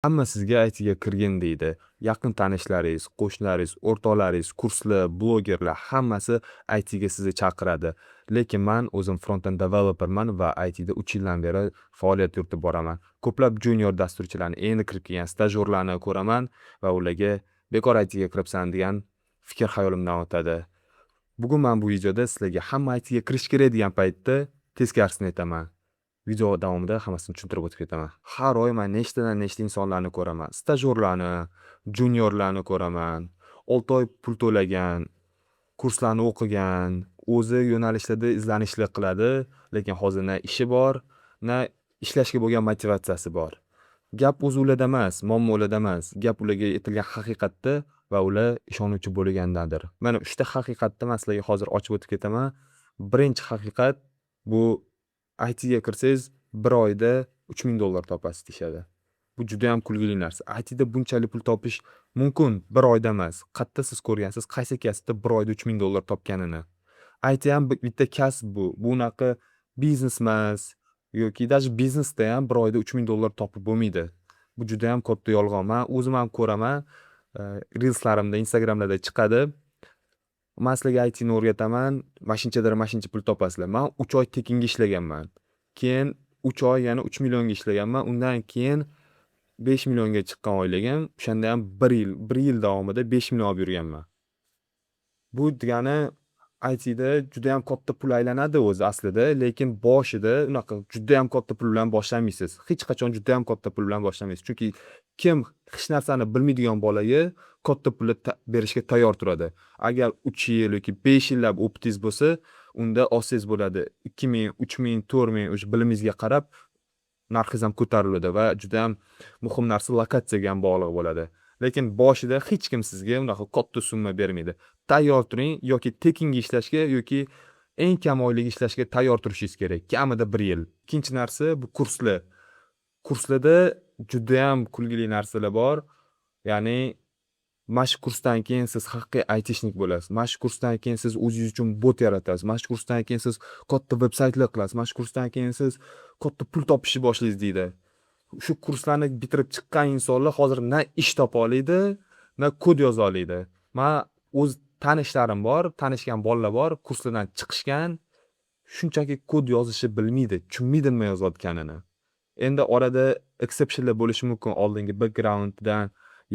Hamma sizga ITga kirgin deydi. Yaqin tanishlaringiz, qo'shnilaringiz, o'rtoqlaringiz, kurslar, blogerlar, hammasi ITga sizni chaqiradi. Lekin man o'zim front-end developerman va ITda 3 yildan beri faoliyat yuritib boraman. Ko'plab junior dasturchilarni, endi kirib kelgan stajyorlarni ko'raman va ularga bekor ITga kiribsan degan fikr xayolimdan o'tadi. Bugun man bu videoda sizlarga hamma ITga kirish kerak degan paytda teskarisini aytaman. Video davomida hammasini tushuntirib o'tib ketaman. Har oy man nechtadan nechta insonlarni ko'raman. Stajyorlarni, juniorlarni ko'raman. 6 oy pul to'lagan, kurslarni o'qigan, o'zi yo'nalishlarda izlanishlar qiladi, lekin hozir na ishi bor, na ishlashga bo'lgan motivatsiyasi bor. Gap o'zi ularda emas, muammo ularda emas. Gap ularga aytilgan haqiqatda va ular ishonuvchi bo'lgandadir. Mana uchta haqiqatni man sizlarga hozir ochib o'tib ketaman. Birinchi haqiqat bu: ITga kirsangiz, bir oyda $3000 topasiz deyishadi. Bu judayam kulgili narsa. ITda bunchalik pul topish mumkin, bir oyda emas. Qayerda siz ko'rgansiz, qaysi kasbda bir oyda $3000 topganini? IT ham bitta kasb bu. Bu unaqa biznes emas yoki даже biznesda ham bir oyda $3000 topib bo'lmaydi. Bu judayam katta yolg'on. Man o'zim ham ko'raman, reelslarimda, Instagramlarda chiqadi. Man sizlarga ITni o'rgataman, mana shunchadir, mana shuncha pul topasizlar. Man 3 oy tekinga ishlaganman. Keyin 3 oy yana 3 millionga ishlaganman. Undan keyin 5 millionga chiqqan oyligim. O'shanda ham 1 yil, 1 yil davomida 5 million olib yurganman. Bu degani ITda judayam katta pul aylanadi o'zi aslida, lekin boshida unaqa judayam katta pul bilan boshlamaysiz. Hech qachon judayam katta pul bilan boshlamaysiz. Chunki kim hech narsani bilmaydigan bolaga katta pulni berishga tayyor turadi? Agar 3 yil yoki 5 yillab опыт ingiz bo'lsa, unda olsangiz bo'ladi. 2000, 3000, 4000, o'sha bilimingizga qarab narxingiz ham ko'tariladi va judayam muhim narsa lokatsiyaga ham bog'liq bo'ladi. Lekin boshida hech kim sizga unaqa katta summa bermaydi. Tayyor turing yoki tekinga ishlashga, yoki eng kam oylik ishlashga tayyor turishingiz kerak. Kamida 1 yil. Ikkinchi narsa bu kurslar. Kurslarda judayam kulgili narsalar bor. Ya'ni mana shu kursdan keyin siz haqiqiy айтишник bo'lasiz. Mana shu kursdan keyin siz o'zingiz uchun bot yaratasiz. Mana shu kursdan keyin siz katta veb-saytlar qilasiz. Mana shu kursdan keyin siz katta pul topishni boshlaysiz deydi. Shu kurslarni bitirib chiqqan insonlar hozir na ish topa oladi, na kod yoza oladi. Man o'z tanishlarim bor, tanishgan bolalar bor, kurslardan chiqishgan, shunchaki kod yozishni bilmaydi, tushunmaydi nima yozayotganini. Endi orada exceptionlar bo'lishi mumkin. Oldingi backgrounddan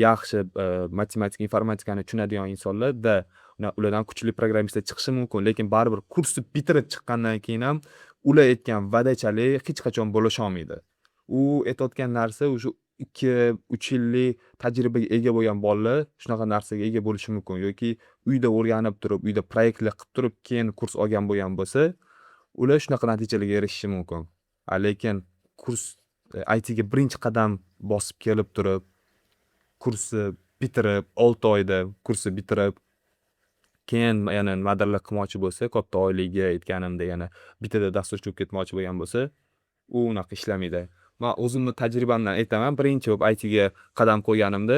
yaxshi matematika, informatikani tushunadigan insonlarda, ulardan kuchli programmistlar chiqishi mumkin, lekin baribir kursni bitirib chiqqandan keyin ham ular aytgan va'dachalik hech qachon bo'lisholmaydi. U aytayotgan narsa o'sha 2-3 yillik tajribaga ega bo'lgan bolalar shunaqa narsaga ega bo'lishi mumkin yoki uyda o'rganib turib, uyda proyektlar qilib turib, keyin kurs olgan bo'lgan bo'lsa, ular shunaqa natijalarga erishishi mumkin. A lekin kurs, ITga birinchi qadam bosib kelib turib, kursni bitirib, 6 oyda kursni bitirib, keyin yana nimadirlar qilmoqchi bo'lsa, katta oylikka, aytganimdek, yana bittada dasturchi bo'lib ketmoqchi bo'lgan bo'lsa, u unaqa ishlamaydi. Man o'zimni tajribamdan aytaman, birinchi bo'lib ITga qadam qo'yganimda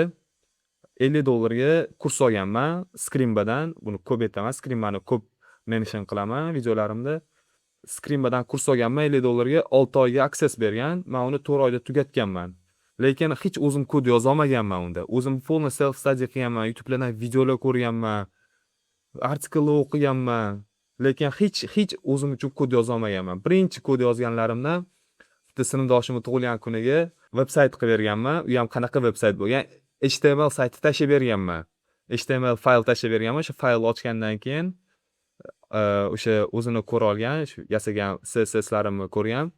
$50 ga kurs olganman Scrimbadan. Buni ko'p aytaman, Scrimbani ko'p mention qilaman videolarimda. Scrimbadan kurs olganman $50 ga, 6 oyga access bergan. Man uni 4 oyda tugatganman. Lekin hech o'zim kod yozolmaganman unda. O'zim полный self study qilganman, YouTube'lardan videolar ko'rganman, artikllar o'qiganman. Lekin hech o'zim uchun kod yozolmaganman. Birinchi kod yozganlarimdan bitta sinfdoshimni tug'ilgan kuniga veb-sayt qilib berganman. U ham qanaqa veb-sayt bo'lgan? HTML sayti tashlab berganman. HTML fayl tashlab berganman. O'sha faylni ochgandan keyin o'sha o'zini ko'ra olgan, shu yasagan CSSlarimni ko'rgan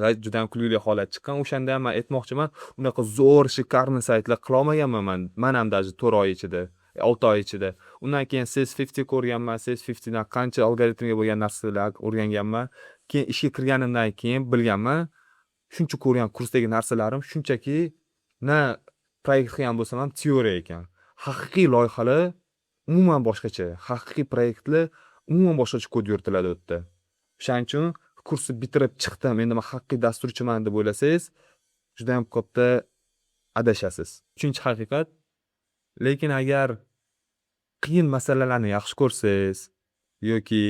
va judayam kulgili holat chiqqan. O'shanda ham man aytmoqchiman, unaqa zo'r, шикарный saytlar qilolmaganman man. Man ham даже 4 oy ichida, 6 oy ichida. Undan keyin CS50 ko'rganman. CS50dan qancha algoritmga bo'lgan narsalar o'rganganman. Keyin ishga kirganimdan keyin bilganman, shuncha ko'rgan kursdagi narsalarim shunchaki na proyekt qilgan bo'lsam ham teoriya ekan. Haqiqiy loyihalar umuman boshqacha. Haqiqiy proyektlar umuman boshqacha kod yuritiladi u yerda. O'shaning uchun kursni bitirib chiqdim, endi man haqiqiy dasturchiman deb o'ylasangiz, judayam katta adashasiz. Uchinchi haqiqat, lekin agar qiyin masalalarni yaxshi ko'rsangiz yoki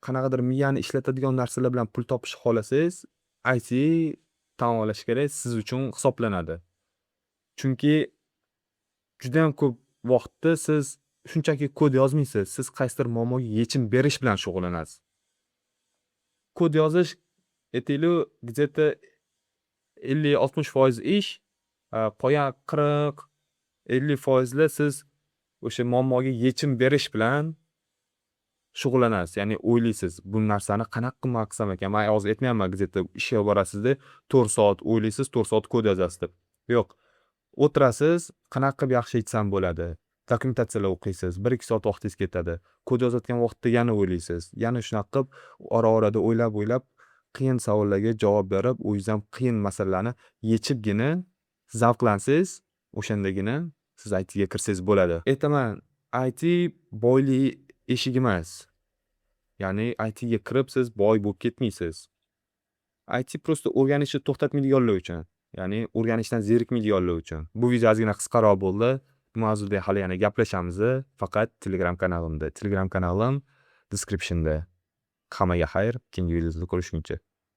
qanaqadir miyani ishlatadigan narsalar bilan pul topishni xohlasangiz, IT tan olish kerak, siz uchun hisoblanadi. Chunki judayam ko'p vaqtda siz shunchaki kod yozmaysiz, siz qaysidir muammoga yechim berish bilan shug'ullanasiz. Kod yozish, aytaylik, где-то 50-60% ish, qolgan 40-50 foizda siz o'sha muammoga yechim berish bilan shug'ullanasiz. Ya'ni o'ylaysiz: bu narsani qanaqa qilib man qilsam ekan. Man hozir aytmayapman, где-то ishga borasizda, 4 soat o'ylaysiz, 4 soat kod yozasiz deb. Yo'q, o'tirasiz, qanaqa qilib yaxshi yechsam bo'ladi, dokumentatsiyalar o'qiysiz, 1-2 soat vaqtingiz ketadi. Kod yozayotgan vaqtda yana o'ylaysiz, yana shunaqa qilib ora orada o'ylab o'ylab qiyin savollarga javob berib, o'zingiz ham qiyin masalalarni yechibgina zavqlansangiz, o'shandagina siz ITga kirsangiz bo'ladi. Aytaman, IT boylik eshigi emas. Ya'ni ITga kirib siz boy bo'lib ketmaysiz. IT просто o'rganishni to'xtatmaydiganlar uchun, ya'ni o'rganishdan zerikmaydiganlar uchun. Bu video ozgina qisqaroq bo'ldi. Bu mavzuda hali yana gaplashamiz, faqat Telegram kanalimda. Telegram kanalim descriptionda. Hammaga xayr, keyingi videoda ko'rishguncha.